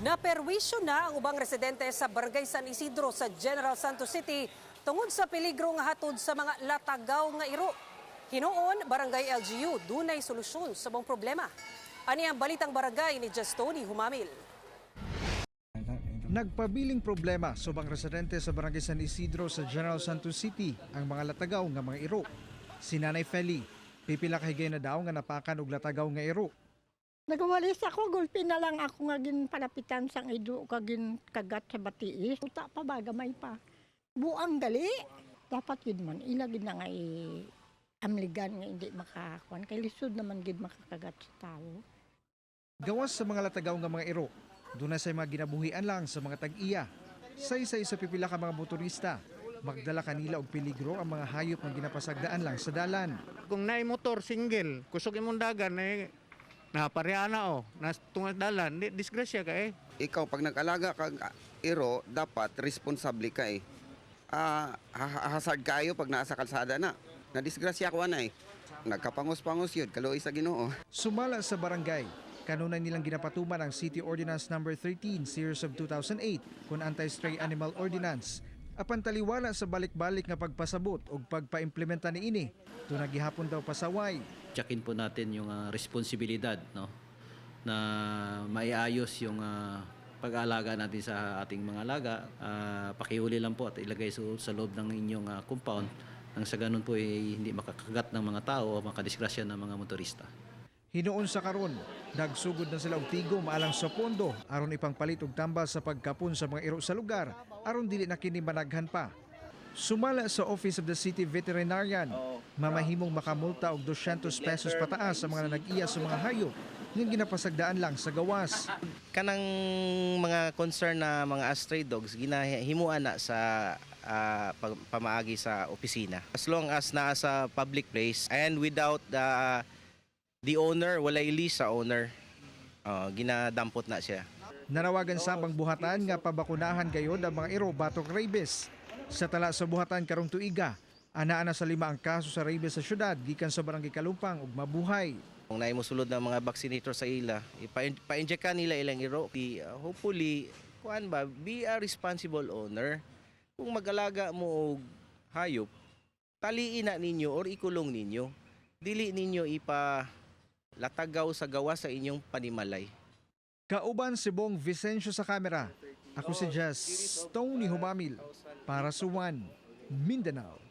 Naperwisyo na ang ubang residente sa Barangay San Isidro sa General Santos City tungod sa peligro nga hatod sa mga latagaw nga iro. Hinuon, Barangay LGU dunay solusyon sa buong problema. Ani ang Balitang Barangay ni Justoni Humamil. Nagpabiling problema sa ubang residente sa Barangay San Isidro sa General Santos City ang mga latagaw nga mga iro. Si Nanay Feli, pipila ka na daw nga napakan og latagaw nga iro. Nagawalis ako, gulpi na lang ako nga ginpalapitan sang ido kag ginkagat sa batiis. Uta pa ba, gamay pa. Buang gali. Dapat yun man, ila gid na nga i amligan nga hindi makakuan. Kay lisod naman gid makakagat sa tao. Gawas sa mga latagaw nga mga iro, duna say mga ginabuhian lang sa mga tag-iya. Saysay sa pipila ka mga motorista, magdala kanila og peligro ang mga hayop nga ginapasagdaan lang sa dalan. Kung naay motor single, kusog imong dagan eh napareana oh, nas tungas dalan, di disgrasya ka eh. Ikaw pag nag-alaga kag iro, dapat responsable ka eh. Hazard kayo pag nasa kalsada na. Nadisgrasya ko na eh. Nagkapangos-pangos yun, kaluoy sa Ginoo. Sumala sa barangay, kanunay nilang ginapatuman ang City Ordinance Number 13 Series of 2008 kon Anti-Stray Animal Ordinance. Apan taliwala sa balik-balik nga pagpasabot ug pagpaimplementa niini, tuna gihapon daw pasaway. Tsakin po natin yung responsibilidad, no, na maiayos yung pag-aalaga natin sa ating mga alaga. Pakihuli lang po at ilagay sa loob ng inyong compound nang sa ganun po ay hindi makakagat ng mga tao o makadisgrasya ng mga motorista. Hinuon sa karon, nagsugod na sila og tigom alang sa pondo aron ipangpalit og tambal sa pagkapon sa mga iro sa lugar aron dili na kini managhan pa. Sumala sa Office of the City Veterinarian, mamahimong makamulta og 200 pesos pataas sa mga nag-iya sa mga hayop nga ginapasagdaan lang sa gawas. Kanang mga concern na mga stray dogs, ginahimuan na sa pamaagi sa opisina, as long as naa sa public place and without the owner, walay leash sa owner, ginadampot na siya. Nanawagan sa ang buhatan nga pabakunahan gayod ang mga iro batok rabies. Sa tala sa buhatan karong tuiga, anaa na sa 5 ang kaso sa rabies sa syudad gikan sa Barangay Kalumpang ug Mabuhay. Kung naay mosulod ng mga vaccinator sa ila, ipa-inject ka nila ilang iro. Hopefully, kuan ba, be a responsible owner. Kung mag-alaga mo og hayop, taliin na ninyo or ikulong ninyo. Dili ninyo ipa latagaw sa gawas sa inyong panimalay. Kauban si Bong Vicencio sa kamera. Ako si Jess Tony Humamil para sa One Mindanao.